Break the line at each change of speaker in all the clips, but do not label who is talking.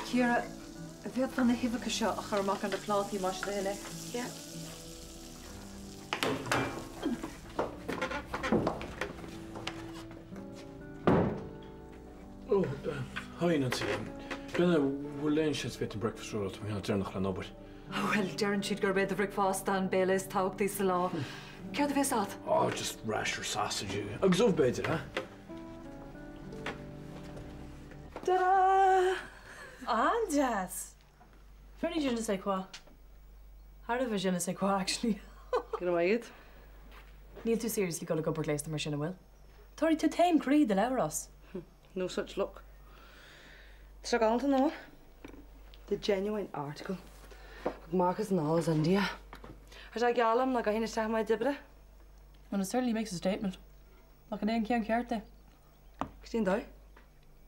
Ciara, an bhféadfá na huibheacha seo a chur amach ar na plátaí más do thoil é?
Yeah.
Oh, hi Nancy. Brenna, bhfuil aon seans go bhféadfainn breakfast roll tá mé deireanach le an obair.
Bhuel, deireann siad gurb é do bhricfeasta an béile is tábhachtaí sa lá. Céard a bheas agat?
Oh, just rasher sausage agus ubh b'fhéidir, huh?
Ta-da! An-deas! Very je ne sais quoi. Thar a bheith je ne sais quoi, actually.
Go raibh maith agat.
Níl tú seriously ag dul ag obair gléasta mar sin, an bhfuil? Tabharfaidh tú taom croí do Labhrás.
No such luck. Tá sé galánta nach bhfuil? The genuine article. Ag Marcus anall as India. Tá sé geal liom nach gcaithfinn isteach mo chuid oibre.
Well it certainly makes a statement. Nach in é an ceann ceart é?
Cad é an dóigh?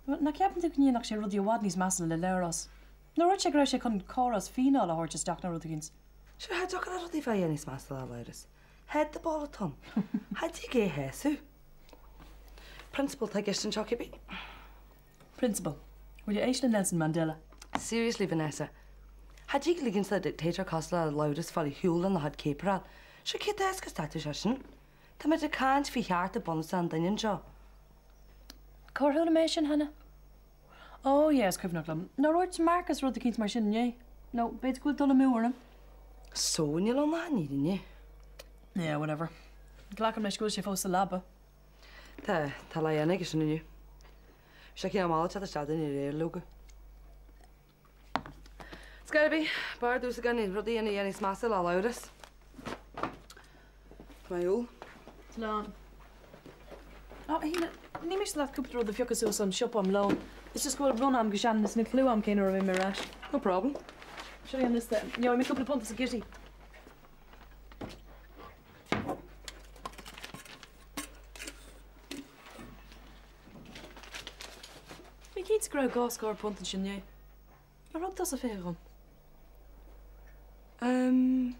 Bhuel, nach gceapann tú go ndéanfadh sé rudaí i bhfad níos measa le Labhrás? Nár dhúirt sé go raibh sé chun córas fíneála a thabhairt isteach nó rud éigin?
Sure, cha dtiocfadh le rudaí bheith níos measa le Labhrás. Head the ball atá ann. Cha dtig é a shásamh. Prionsabal atá i gceist anseo, cibé.
Prionsabal. Will you éist le Nelson Mandela?
Seriously, Vanessa. Cha dtig ligint le dictator cosúil le Labhrás fáil ar shiúl lena chuid céaparáil. Sure, cé atá éasca status é sin? Táimid ag caint faoi chearta bunúsacha an duine anseo.
Cár chuala mé sin cheana? Oh yeah, is cuimhneach liom. Nár dhúirt Marcus rud eicínt mar sin inné? Nó b'fhéidir go bhfuil dul amú orm.
So, níl ann ach an fhírinne.
Yeah, whatever. Glacaim leis go bhfuil sé fós sa leaba.
Tá, tá lá dhéanamh aige sin inniu. Bhí sé cineál mall ag teacht isteach dúinn aréir, leoga. Scor ar bith, b'fhearr domhsa gan aon rud a dhéanamh a dhéanfas measa le Labhrás. Tá mé ar shiúl.
Slán. Á, a Shíle, ní miste leat cúpla rud a phiocadh suas ón siopa am lón. It's just go bhfuil run a'm go Shannon is níl clue a'm cén uair a bheidh mé ar ais.
No problem.
Seo í an liosta. Gheobhaidh mé cúpla punt sa City. Bí cinnte go raibh 2 scór punt ansin inné. Nár thug tusa 20 dhom?
Umm.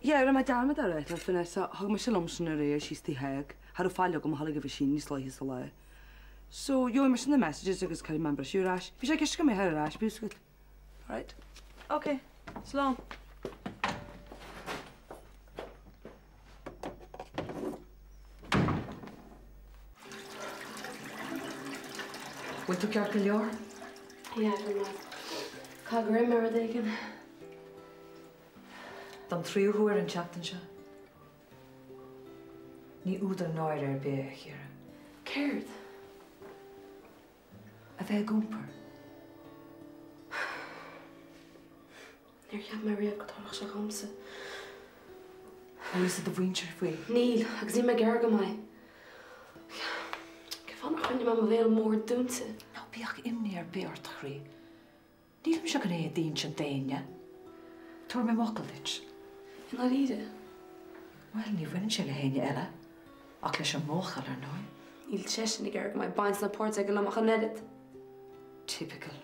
Yeah, rinne mé dearmad a rá leat, Vanessa, thug mise liom sin aréir síos tigh Thaidhg. Cha raibh faill agam a dhul ag an mheaisín níos luaithe sa lá. So, gheobhaidh mise na messages agus cuirfidh mé an briseadh ar ais. Bhí sé i gceist go mbeifeá ar ais, bíodh a fhios agat. Alright?
Ok, slán.
Bhfuil tú ceart go leor?
Yeah, go maith. Caithfidh gur ith mé rud éigin.
Don tríú huair an tseachtain seo. Ní údar náire ar bith é, a Chiara.
Céard?
A bheith ag iompar.
Níor cheap mé riamh go dtarlódh sé dhomsa.
Bhfuil fhios ag do mhuintir faoi?
Níl, agus níl mé ag iarraidh go mbeidh. Cén fáth nár choinnigh mé mo bhéal mór dúnta?
Ná bíodh imní ar bith ort, a chroí. Nílimse chun é a d'insint d'éinne. Tabharfaidh mé m'fhocal duit.
I ndáiríre?
Bhuel, ní bhaineann sé le héinne eile, ach leis an mbuachaill, ar ndóigh.
Níl seisean ag iarraidh go mbeidh baint ná páirt aige liom ach an oiread.
Typical.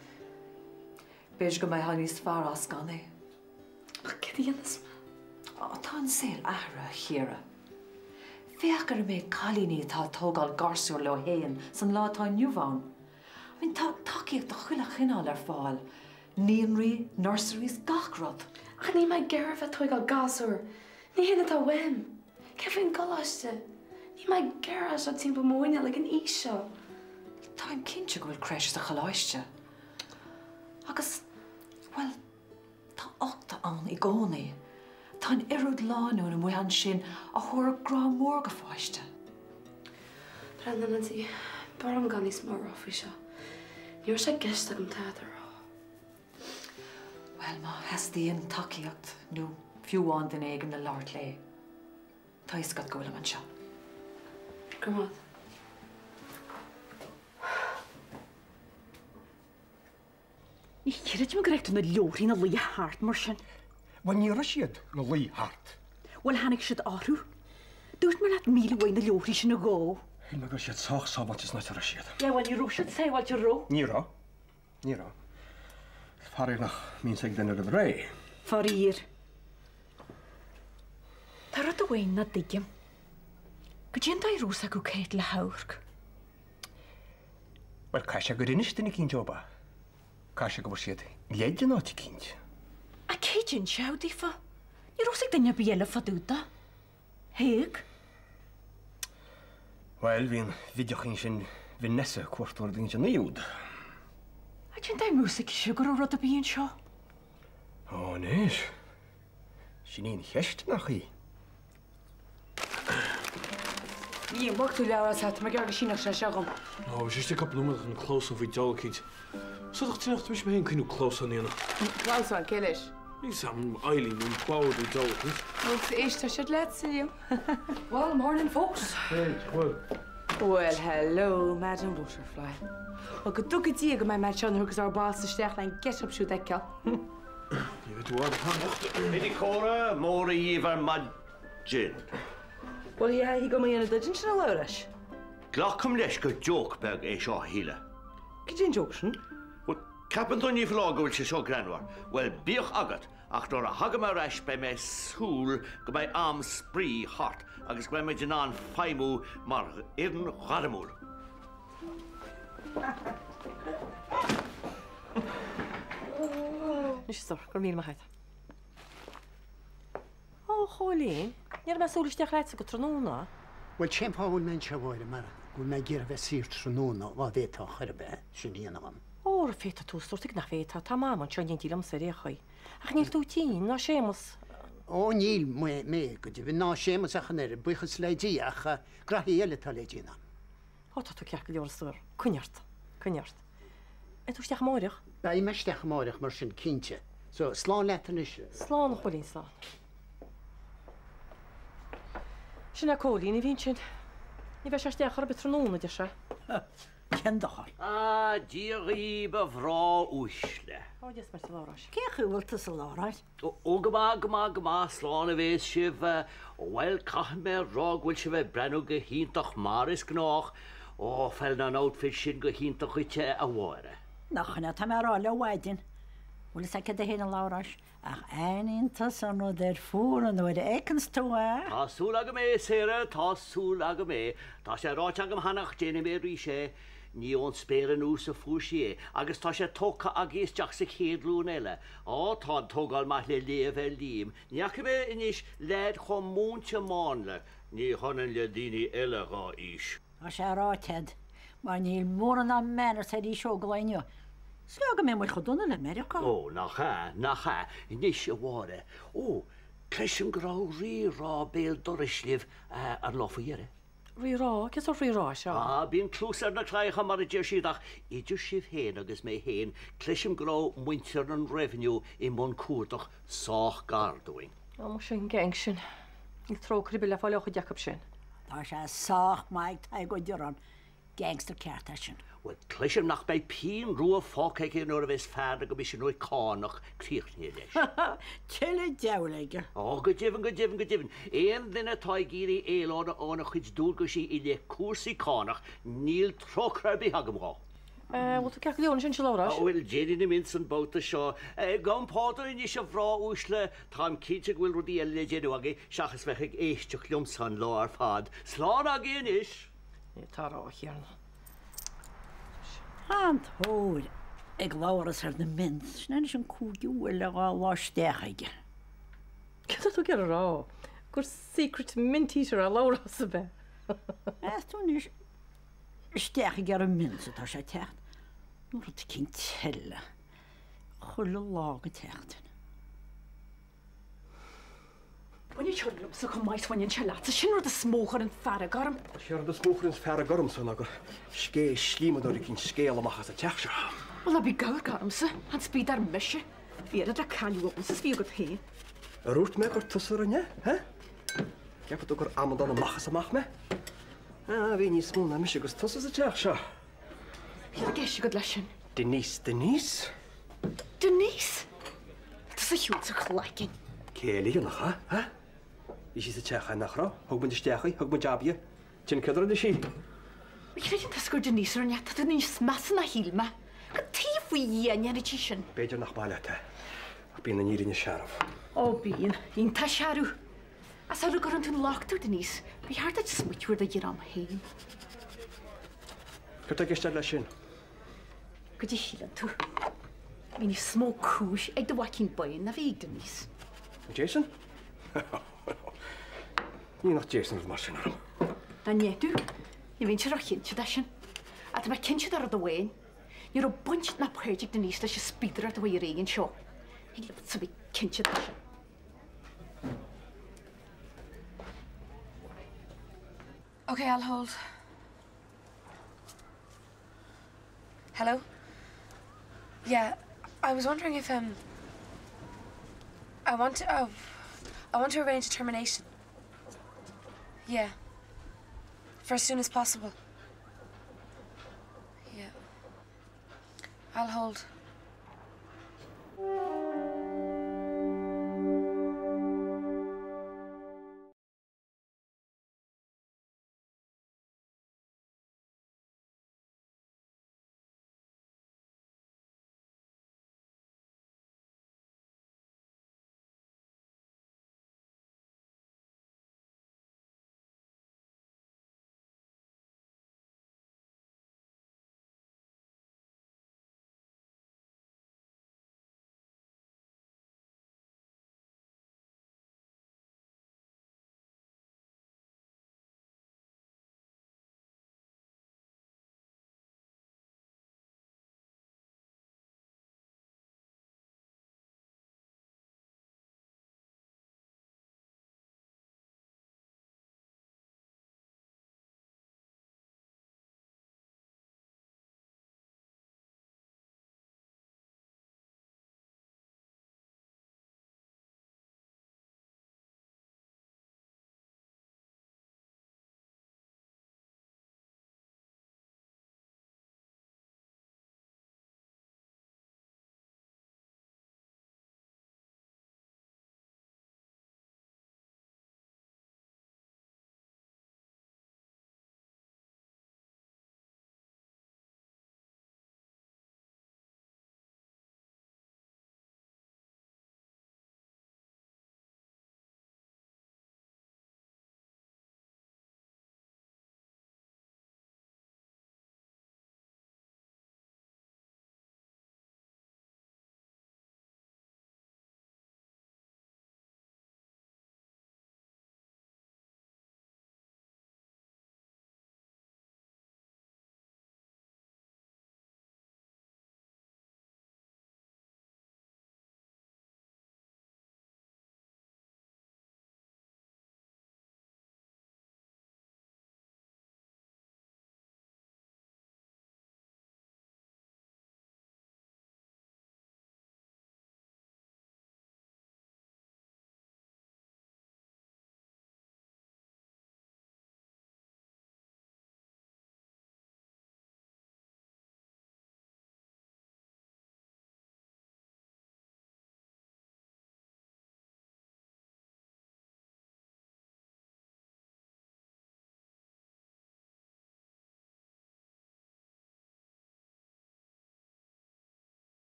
B'fhéidir go mbeifeá níos fearr as gan é.
Ach céard a dhéanfas mé?
Á, tá an saol athraithe, a Chiara. Féach ar an méid cailíní atá ag tógáil garsúr leo fhéin san lá atá inniu ann. I mean, tá tacaíocht de chuile chineál ar fáil, naíonraí, nurseries, gach rud.
Ach níl mé ag iarraidh a bheith ag tóigeáil gasúr. Ní hin atá uaim. Céard faoin gcoláiste? Níl mé ag iarraidh é seo timpeall mo mhuineál ag an aois seo.
Táim cinnte go bhfuil creche sa choláiste. Agus, bhuel, tá uchta ann i gcónaí. Tá an oiread lánúin amuigh ansin a thabharfadh grá mór go pháiste.
Breathnaigh, a Nancy, b'fhearr liom gan níos mó a rá faoi seo. Ní raibh sé i gceist agam tada a rá.
Bhuel, má theastaíonn tacaíocht, nó fiú amháin duine éigin le labhairt léi, tá a fhios agat go bhfuilim anseo.
Go raibh maith agat.
Ní chreidim go raibh tú na leabharthaí ina luí thart mar sin.
Bhuel, ní raibh siad ina luí thart.
Bhuel, tháinig siad orthu. Dúirt mé leat 1000 uair na leabharthaí sin a dhó.
Shíl mé go raibh siad sách sábháilte san áit a raibh siad.
Yeah, bhuel, ní raibh siad sábháilte, raibh?
Ní raibh. Ní raibh. Faraor nach mbíonn ag duine roimh ré.
Faraor. Tá rud amháin nach dtuigim. Goidé an dóigh a raibh fhios acu Kate le hamharc.
Bhuel, caithfidh sé gur inis duine eicínt dóibh é. Caithfidh sé go bhfuair siad leid in áit eicínt.
Ach cé d'inseodh daofa? Ní raibh 's ag duine ar bith eile fá dtaobh de. Thaidhg.
Bhuel, bhí an bhideachín sin Vanessa ag cuartú rud éigin an oíche úd.
Ach cén dóigh a raibh 's aici go raibh rud ar bith anseo?
Ó, anois. Sin í an cheist, nach í?
Ní bhfuair tú leabhar as tá mé ag iarraidh go síneodh sé seo dhom.
Ó, bhí sé istigh cúpla nóiméad chun clamhsán faoi deol eicínt. Is dócha go mise mé féin coinniú clamhsán a dhéanamh.
Clamhsán, cé leis?
Níl 's a'm, Eileen nó bord nó deol eicínt.
Ó, éistfidh siad leatsa, Liam. Well, morning folks.
Hey, bhuel.
Well, hello, Madam Butterfly. Bhuel, go dtuga Dia go mbeidh mé anseo nuair a thiocfas ár boss isteach le an get-up siúd a fheiceáil.
Ní bheidh tú i bhfad ag fanacht.
Biddy Córa, móra dhíbh ar maidin.
Bhuel, yeah, thig liom a dhéanamh duit ansin, a Labhráis.
Glacaim leis gur joke beag é seo, a Shíle.
Cad é an joke sin?
Bhuel, ceapann tú ní foláir go bhfuil sé seo greannmhar. Bhuel, bíodh agat, ach nuair a thagaim ar ais beidh mé ag súil go mbeidh am spraoi thart agus go mbeidh muid in ann feidhmiú mar fhoireann ghairmiúil.
Anois a stór, go raibh míle maith agat. Ó, a Chóilín, ní raibh mé ag súil isteach leatsa go tráthnóna.
Bhuel, cén fáth a bhfuil mé anseo, a Mháire, mar go bhfuil mé ag iarraidh bheith saor tráthnóna, dhá bhféadfá chor ar bith sin a dhéanamh dhom.
Óra, féadfaidh tú, a stór, tuige nach bhféadfá, tá Mam anseo in éindí liomsa ar aon chaoi. Ach níl tú tinn, ná Séamus.
Ó, níl mé, go deimhin, ná Séamus ach an oiread, buíochas le Dia, ach graithí eile atá le déanamh.
Ó, tá tú ceart go leor, a stór. Coinnigh ort. Coinnigh ort. Beidh tú isteach amáireach?
Beidh mé isteach amáireach mar sin, cinnte. So, slán leat anois.
Slán, a Chóilín, slán. Sin é Cóilín a bhí ansin. Ní bheidh sé isteach chor ar bith tráthnóna, a deir sé.
Cén dochar?
Ah, Dia dhaoib, a mhná uaisle.
Ó, Dia 's Muire, a Labhráis.
Cén chaoi a bhfuil tusa, a Labhráis?
Ó, go maith, go maith, go maith, slán a bhéas sibh. Bhuel, caithfidh mé a rá go bhfuil sibh ag breathnú go hiontach mar is gnách. Ó, feileann an outfit sin go hiontach dhuit, a Mháire.
Nach in é atá mé a rá le ó mhaidin. Bhfuil fhios agat céard é féin, a Labhráis, ach aithníonn tusa an rud ar fuaradh nuair a fheiceanns tú é.
Tá súil agam é, a Sarah, tá súil agam é. Tá sé ráite agam cheana ach déanfaidh mé arís é, ní ón spéir anuas a fuair sí é, agus tá sé tógtha agaibh isteach sa chéad ghlúin eile. Á, tá an tógáil maith le léamh ar Liam. Ní fhaca mé anois leaid chomh múinte mánla, ní hionann le daoine eile dhá aois.
Tá sé ráite a'd, mar níl mórán ná manners ar aois óg an lae inniu. Is gá go mbeidh muid chomh dona le Meiriceá.
Ó, nach ea, nach ea. Anois, a Mháire, ó, cloisim go raibh rí-rá béal dorais libh an lá faoi dheireadh.
Rí-rá? Cén sórt rí-rá é seo?
Ah, bíonn cluas ar na claíocha, mar a deir siad, ach idir sibh féin agus mé féin, cloisim go raibh muintir an Revenue i mbun cuardach sách gar dúinn.
Ó, muise, an gang sin. Níl trócaire ar bith le fáil ó chuid acu sin.
Tá sé sách maith ag Tadhg Ó Direáin Gangster ceart é sin.
Bhuel, cloisim nach mbeidh pingin rua fágtha aige nuair a bheas fear na gCoimisinéirí Cánach críochnaithe leis.
Tuilleadh diabhail aige.
Ó, go deimhin, go deimhin, go deimhin, aon duine atá ag iarraidh éaló óna chuid dualgaisí i leith cúrsaí cánach, níl trócaire ar bith agam dhó.
Bhfuil tú ceart go leor ansin, a Labhráis?
Bhuel, déanfaidh na mints an babhta seo. Gabhaim pardún anois, a mhná uaisle, táim cinnte go bhfuil rudaí eile le déanamh agaibh seachas bheith ag éisteacht liomsa an lá ar fad. Slán agaibh anois!
Tá a rá, a Thiarna.
Tá an-tóir ag Labhrás ar na mints. Sin anois an cúigiú eile dhá lá isteach aige.
Céard atá tú ag iarraidh a rá? Gur secret mint eater é Labhrás, ab ea?
Meas tú anois isteach ag iarraidh mints atá sé ag teacht nó rud eicínt eile chuile lá den tseachtain.
Baineann sé liomsa chomh maith is a bhaineann sé leatsa. Sin rud is mó a chuireann fearg orm.
Sé rud is mó a chuireann fearg ormsa ná gur scéith slíomadóir eicínt scéal amach as an teach seo.
Bhuel, ná bí ag amharc ormsa, an spíodar mise. Bhí oiread le cailleadh agamsa is bhí agat féin.
Ar dhúirt mé gur tusa a rinne é, hé? Ceapann tú gur amadán amach is amach mé? Ah, bhí níos mó ná mise agus tusa sa teach seo.
Céard i gceist agat leis sin?
Denise, Denise?
Denise? Tusa a shiúil sa chlaiceann.
Cé eile, nach ea? Ha? Bhí sí sa teach cheana, nach raibh? Thug muid isteach í, thug muid jab di. Sin céard a rinne sí?
An gcreideann tusa gur Denise a rinne é? Tá tú níos measa ná shíl mé. Cad chuige faoi Dhia a ndéanfaidh sí sin?
B'fhéidir nach maith leat é, ach bíonn an fhírinne searbh.
Ó, bíonn. Iontach searbh. Ach sula gcuireann tú an locht ar Denise, ba cheart duit smaoitiú ar do dhream féin.
Céard tá i gceist agat leis sin?
Goidé a shíleann tú. Bhí níos mó cúis ag do mhaicín bán ná bhí ag Denise.
Jason? Ní nach Jason rud mar sin orm.
Dá ndéanfadh, ní bheinnse róchinnte de sin. Ach tá mé cinnte de rud amháin, ní raibh baint ná páirt ag Denise leis an spíodaireacht a chuaigh ar aghaidh anseo. Thig leatsa bheith cinnte de sin.
Okay, I'll hold. Hello? Yeah, I was wondering if um I want to oh, I want to arrange a termination. Yeah. For as soon as possible. Yeah. I'll hold.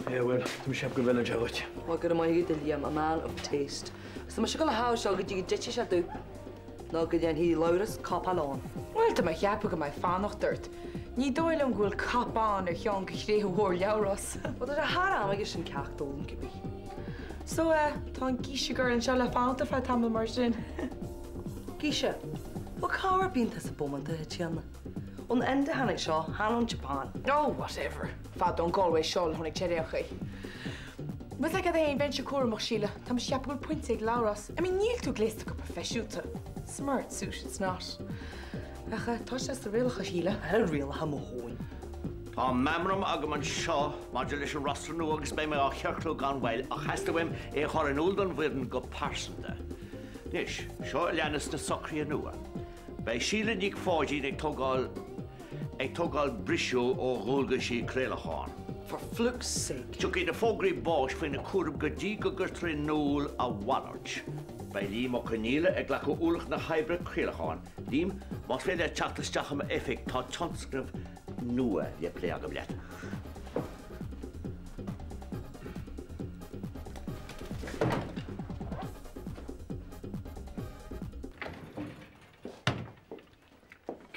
Yeah, bhuel, tá mise ag ceapadh go bhfeileann sé dhuit.
Bhuel, go raibh maith agat, a Liam, a man of taste. Agus tá mise ag dul a sheasamh seo go dtí go dtitfidh sé dubh, nó go ndéanfaidh Labhrás cupán ann.
Bhuel, tá mé a cheapadh go mbeidh fanacht ort. Ní dóigh liom go bhfuil cupán ar cheann de thréithe mhór Labhráis.
Bhuel, tá sé thar am aige sin ceacht a fhoghlaim cibé.
So, eh, tá an gísegar anseo le fanacht ar feadh tamaill mar sin.
Gíse? Bhuel, cá huair bíonn tusa bómánta, a Thíona? Ón Ind a tháinig seo, chan ón Japan.
Oh, whatever. Fada ón Galway seo a tháinig sé ar aon chaoi. Bhfuil a fhios agat féin, bheinnse cúramach, Síle. Tá mise ag ceapadh go bhfuil pointe ag Labhrás. I mean, níl tú gléasta go proifisiúnta. Smart suit it's not. Ach tá sé sna rialacha, Shíle.
Ar rialacha mo thóin.
Tá meamram agam anseo maidir leis an roster nua agus beidh mé á chiorclú gan mhoill ach theastaigh uaim é a chur in iúl don bhfoireann go pearsanta. Anois, seo a leanas na socruithe nua. Beidh Síle Nic Pháidín ag tógáil ag tógáil briseadh ó dhualgaisí craolacháin.
For fluke's sake.
Tiocfaidh na fógraí báis faoina cúram go dtí go gcuirtear in iúl a mhalairt. Beidh Liam Ó Conghaile ag glacadh ualach na hoibre craolacháin. Liam, más féidir leat teacht isteach i m'oifig, tá tionscnamh nua le plé agam leat.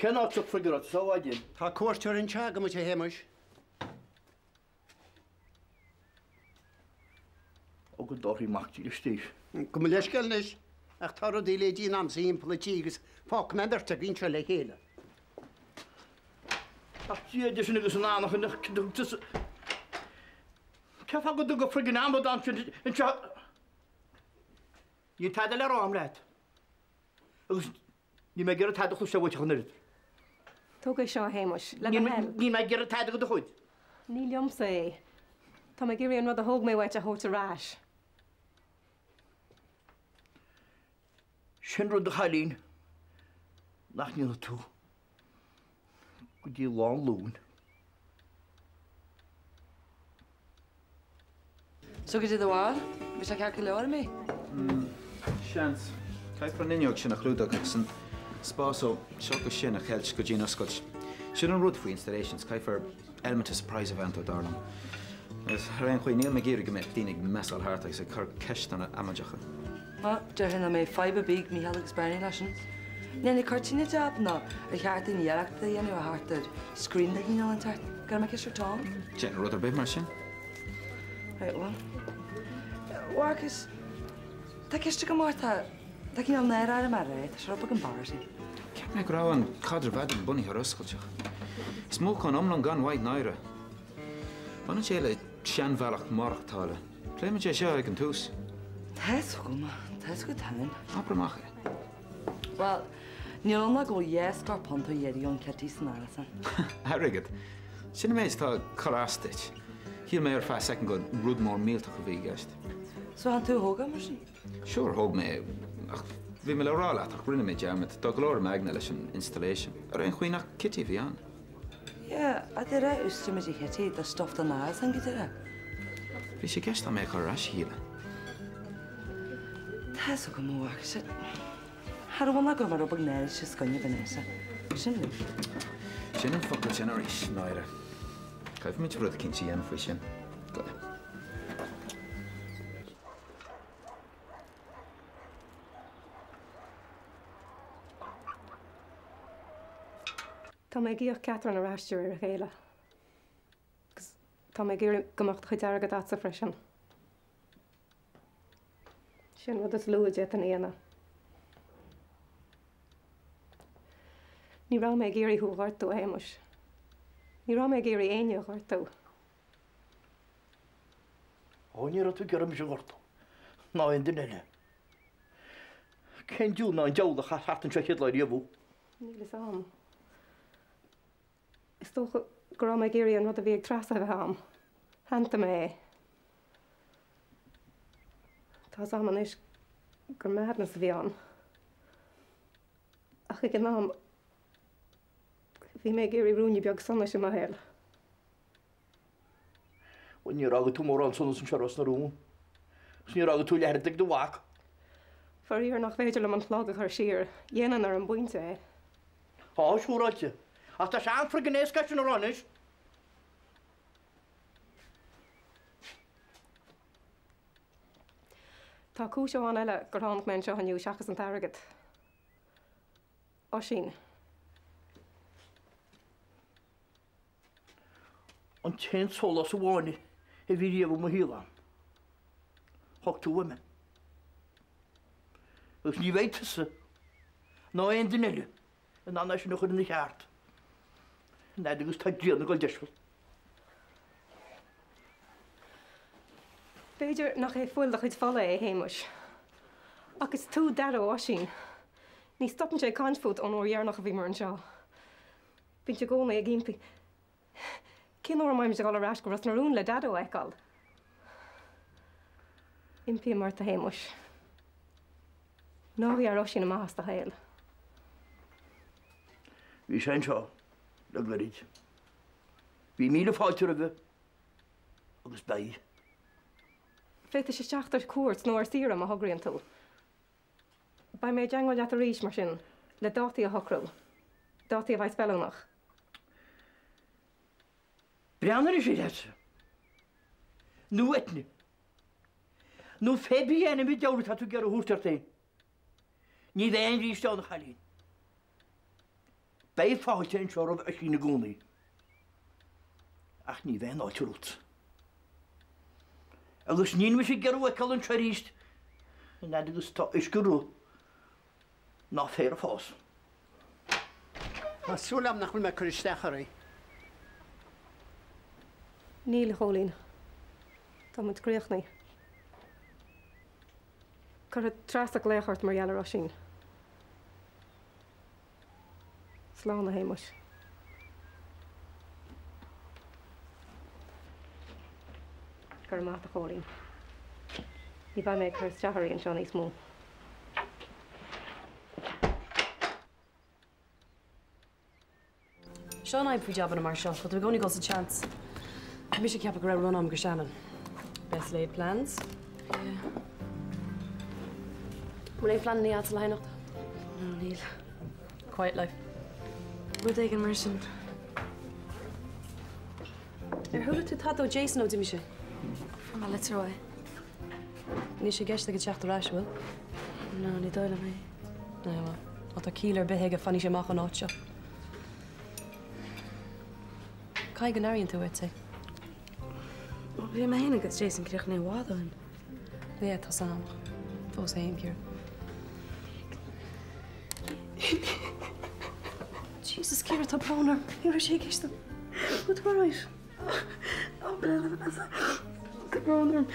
Cén áit sa fhraoch a raibh tusa a mhaidin?
Tá cuairteoir anseo agam, a Shéamais.
Ó go dtabharfaidh Mac Dé isteach.
Gabh mo leithscéal anois, ach tá rudaí le déanamh a'msa thimpeall an tí agus fágfaidh mé an bheirt agaibh anseo le chéile.
Ach Dia duit sin agus an anachain nach dtug tusa. Cén fáth go dtug an friggin amadán sin anseo? Níl tada le rá a'm leat. Agus níl mé ag iarraidh tada a chloisteáil uait ach an oiread.
Tóg é seo, a Shéamais, le do thoil.
Níl mé ag iarraidh tada de do chuid.
Ní liomsa é. Tá mé ag iarraidh an rud a thóg mé uait a thabhairt ar ais.
Sin rud, a chailín, nach ndéanfaidh tú go dtí lá an Luain.
So goidé do bharúil? Bhí sé ceart go leor, an mbeidh?
Seans. Caithfear an fhuinneog sin a chlúdach agus an spás ó seo go sin a cheilt go dtí an oscailt. Sin an rud faoi installations, caithfear element of surprise a bheith iontu, dar liom. Agus ar aon chaoi, níl mé ag iarraidh go mbeadh daoine ag messáil thart agus ag cur ceisteanna amaideacha.
Bhuel, déarfainn nach mbeidh fadhb ar bith ag Mícheál agus Bernie leis sin. Ndéanfaidh cuirtín an jab nó ar cheart dúinn iarracht a dhéanamh a theacht ar screen de chineál inteacht? Go raibh mé ceist ar Tom.
Déan rud ar bith mar sin.
Right, well. Mharcus, tá ceist agam ort, tá tá cineál náire orm a rá, tá sé rud beag embarrassing.
Cheap mé go raibh an caidreamh eadrainn bunaithe ar oscailteacht. Is múchán iomlán gan mhaith náire. Baineann sé le seanbhealach maireachtála. Pléimid é seo ag an tús.
Tá's agam, tá's agat féin.
Abair amach é.
Bhuel, níl ann ach go bhfuil dhá scór punt ó iarraidh ón Kitty san árasán.
Airgead. Sin an méid atá ag cur as duit. Shíl mé ar feadh soicind gur rud mór millteach a bhí i gceist.
So chan tú a thóg é, mar sin?
Sure, thóg mé é. Ach bhí mé le rá leat ach rinne mé dearmad. Tá go leor i m'aigne leis an installation. Ar aon chaoi nach Kitty a bhí ann.
Yeah, a deireadh, úsáidimid a Chití do stuff don árasán go deireadh.
Bhí sé i gceist agam é a chur ar ais, a Shíle.
Tá's agam ó ach sin. Cha raibh ann ach go raibh mé rud beag náirithe os coinne Vanessa. Sin rud.
Sin an focal sin arís, náire. Caithfimid rud eicínt a dhéanamh faoi sin. Go.
Tá mé ag íoc Catherine ar ais de réir a chéile. Agus tá mé ag iarraidh go mbeadh do chuid airgid a'dsa freisin. Sin rud is lú a d'fhéadfainn a dhéanamh. Ní raibh mé ag iarraidh thú a ghortú, a Shéamuis. Ní raibh mé ag iarraidh éinne a ghortú.
Ó, ní raibh tú ag iarraidh mise a ghortú, ná aon duine eile. Cén diabhal ná an diabhal a chas thart anseo chéad lá riamh thú?
Níl fhios a'm. Is dócha go raibh mé ag iarraidh an rud a bhí ag Treasa a bheith a'm. Shantaigh mé é. Tá's a'm anois gur madness a bhí ann. Ach ag an am, bhí mé ag iarraidh ruainne beag sonais i mo shaol.
Bhuel, níor fhága tú mórán sonas anseo Ros na Rún. Agus níor fhága tú leath oiread ag do mhac.
Faraor nach féidir liom an clog a chur siar. Dhéanfainn ar an bpointe é.
Á, siúráilte. Ach tá sé an-friggin éasca é sin a rá anois.
Tá cúis amháin eile gur tháinig mé anseo inniu seachas an t-airgead. Oisín.
An t-aon sólás amháin a bhí riamh i mo shaol a'm. Thóg tú uaim é. Agus ní bheidh tusa ná aon duine eile in ann é sin a chur ina cheart. An fhad agus tá grian ag dul deisbhal.
B'fhéidir nach é fuil do chuid fola é, a Shéamuis. Ach is tú Daideo Oisín. Ní stopann sé ag caint fút ón uair dheireanach a bhíomar anseo. Bíonn sé i gcónaí ag impí cén uair a mbeimid ag dul ar ais go Ros na Rún le Daideo a fheiceáil. Impím ort, a Shéamuis. Ná gearr Oisín amach as do shaol.
Bhí sé anseo le gairid. Bhí míle fáilte roimhe agus beidh.
Féadfaidh sé teacht ar cuairt nó ar saoire má thograíonn tú. Beidh mé i dteangmháil leat arís, mar sin, le dátaí a shocrú. Dátaí a bheas feiliúnach.
Breathnaigh anois leatsa. Nó Eithne. Nó pé bí ainm an diabhal atá tú ag iarraidh a thabhairt ort féin. Ní bheidh aon bhríste ann, a chailín. Beidh fáilte anseo roimh Oisín i gcónaí. Ach ní bheidh aon fháilte romhat. Agus níl mise ag iarraidh thú a fheiceáil anseo arís an fhad agus tá uisce ag rith ná féar ag fás.
Tá súil agam nach bhfuil mé ag cur isteach oraibh.
Níl, a Chóilín. Tá muid críochnaithe. Cuirfidh Treasa glaoch ort mar gheall ar Oisín. Slán, a Shéamuis. Go raibh maith agat, a Chóilín. Ní bheidh mé ag cur isteach oraibh anseo níos mó.
Seo an fhadhb faoi jabanna mar seo, tá tú i gcónaí ag dul sa tseans. Bhí mise ag ceapadh go raibh run agam go Shannon. Best laid plans? Yeah. Bhfuil aon phleananna agat le haghaidh anocht? No, níl. Quiet life. Rud éigin mar sin. Ar chuala tú tada ó Jason ó d'imigh sé?
Fuair mé litir uaidh.
Níl sé i gceist aige teacht ar ais, bhfuil?
No, ní dóigh liom é.
No, bhuel, má tá ciall ar bith aige, fanfaidh sé amach ón áit seo. Caithfidh go n-airíonn tú uait é.
Bhuel, bhí mé féin agus Jason críochnaithe i bhfad ó shin.
Yeah, tá 's a'm. Fós féin, Ciara. Jesus, Ciara, tá brón orm. Ní raibh sé i gceist agam. Bhfuil tú alright?
Tá brón orm.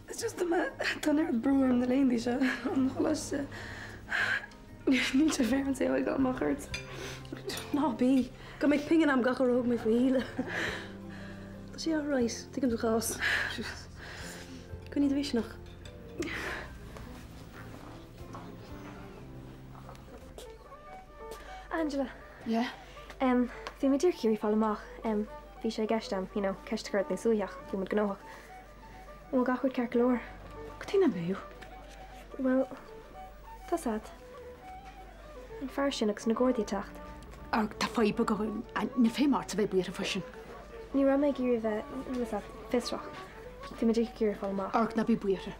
It's just tá mé, tá an oiread brú orm na laethanta seo, an choláiste. Níl sé fair an saol ag dul amach ort.
Ná bí. Go mbeidh pingin a'm gach uair a thug mé faoi Shíle. Tá sé alright. Tuigim do chás. Coinnigh do mhisneach.
Angela.
Yeah?
Em, bhí mé díreach ag iarraidh fáil amach, em, bhí sé i gceist a'm, you know, ceist a chur ort níos luaithe ach bhí muid gnóthach. An bhfuil gach rud ceart go leor?
Cad chuige nach mbeadh?
Bhuel, tá's a'd. An fear sin agus na Gardaí ag teacht.
Ach tá fadhb againn, níl feidhm ort a bheith buartha faoi sin.
Ní raibh mé ag iarraidh a bheith, bhfuil 'fhios a'd, fiosrach. Bhí mé díreach ag iarraidh fáil amach.
Ach ná bí buartha.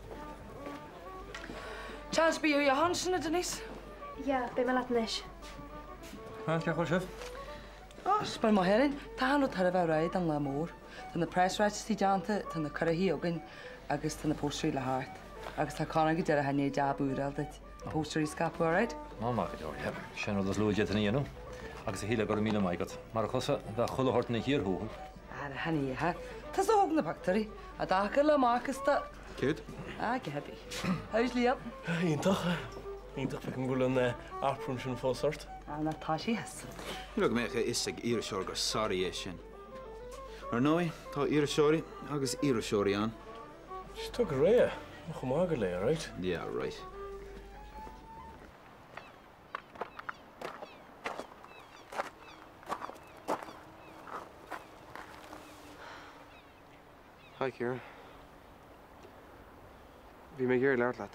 Chance be you ansin, a Denise?
Yeah, beidh mé leat anois.
Cén chaoi a bhfuil sibh?
Ó, spéir maith Éirinn. Tá achan rud thar a bheith réidh don lá mór. Tá na preasráitisí déanta, tá na cuirthí againn agus tá na póstairí le theacht. Agus tá Conor go díreach i ndiaidh jab úr a fháil duit, na póstairí a scaipeadh, alright?
Ó, maith go leor, yeah. Sin an rud is lú a d'fhéadfainn a dhéanamh. Agus a Shíle, go raibh míle maith agat. Marach thusa, bheadh chuile shórt ina chíor thuathail.
Ara, chan ea. Tusa a thóg na pictiúirí. I dtaca le Marcus de.
Céard?
Ah, cibé. How's Liam?
Iontach. Iontach. Feicim go bhfuil an apron sin fós ort.
Ah, ná tá sé thíos.
Ní raibh go mbeadh a fhios ag iriseoir gur sorry é sin. Ar ndóigh, tá iriseoirí agus iriseoirí ann.
Just tóg go réidh é. Chomh maith go léir, right?
Yeah, right.
Hi Ciara. Bhí mé ag iarraidh labhairt leat.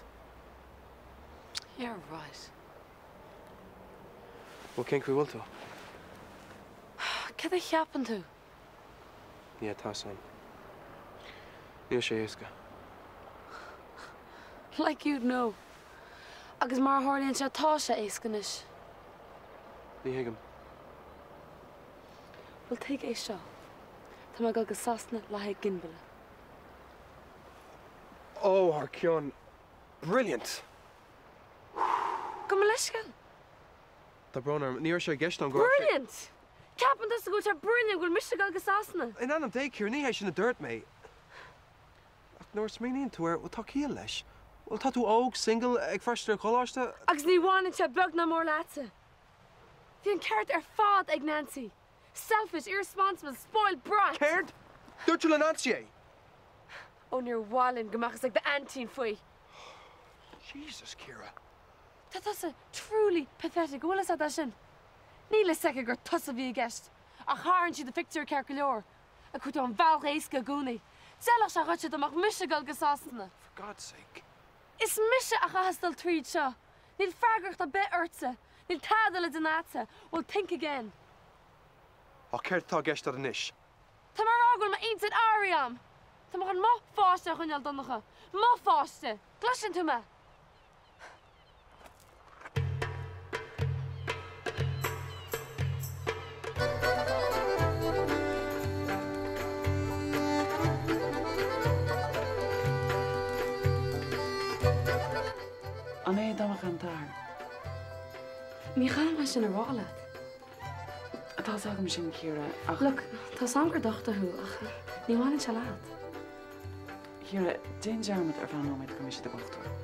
Yeah, right.
Bhuel, cén chaoi a bhfuil tú?
Cad a cheapann tú?
Yeah, tá 'fhios a'm. Níl sé éasca.
Like you'd know. Agus mar a tharlaíonn sé, tá sé éasca anois.
Ní thuigim.
Bhuel, tuig é seo. Tá mé ag dul go Sasana le haghaidh ginmhilleadh.
Ó, thar cionn. Brilliant!
Gabh mo leithscéal.
Tá brón orm. Ní raibh sé i gceist agam go raibh sé.
Brilliant! Ceapann tusa go bhfuil sé brilliant go bhfuil mise ag dul go Sasana.
In ainm Dé, Ciara, ní hé sin a dúirt mé. Ach nuair a smaoiníonn tú air, bhuel, tá ciall leis. Bhuel, tá tú óg, single, ag freastal ar choláiste.
Agus ní bhaineann sé beag ná mór leatsa. Bhí an ceart ar fad ag Nancy. Selfish, irresponsible, spoiled brat!
Céard? Dúirt tú le Nancy é?
Ó níor mhaith linn go mbeadh fhios ag d'aintín faoi.
Jesus, Ciara.
Tá tusa truly pathetic, an bhfuil fhios agat é sin? Níl fhios aici gur tusa a bhí i gceist, ach tharraing sí do phictiúr ceart go leor. Ag cuartú an bhealach éasca i gcónaí. D'fheilfeadh sé dhuitse dá mbeadh mise ag dul go Sasana.
For God's sake.
Is mise a chaitheas dul tríd seo. Níl freagracht ar bith ortsa. Níl tada le déanamh agatsa. Well, think again.
Ach céard atá i gceist agat anois?
Tá mé a rá go bhfuil m'intinn athraithe a'm. Tá mé chun mo pháiste a choinneáil, Donncha. Mo pháiste! Gcloiseann tú mé?
An é Donncha an t-athair?
Ní chaithfidh mé sin a rá leat.
Tá fhios agam sin, Ciara, ach.
Look, tá fhios a'm gur dochtúir thú ach ní bhaineann sé leat.
Ciara, déan dearmad ar feadh nóiméad gur mise do dhochtúir.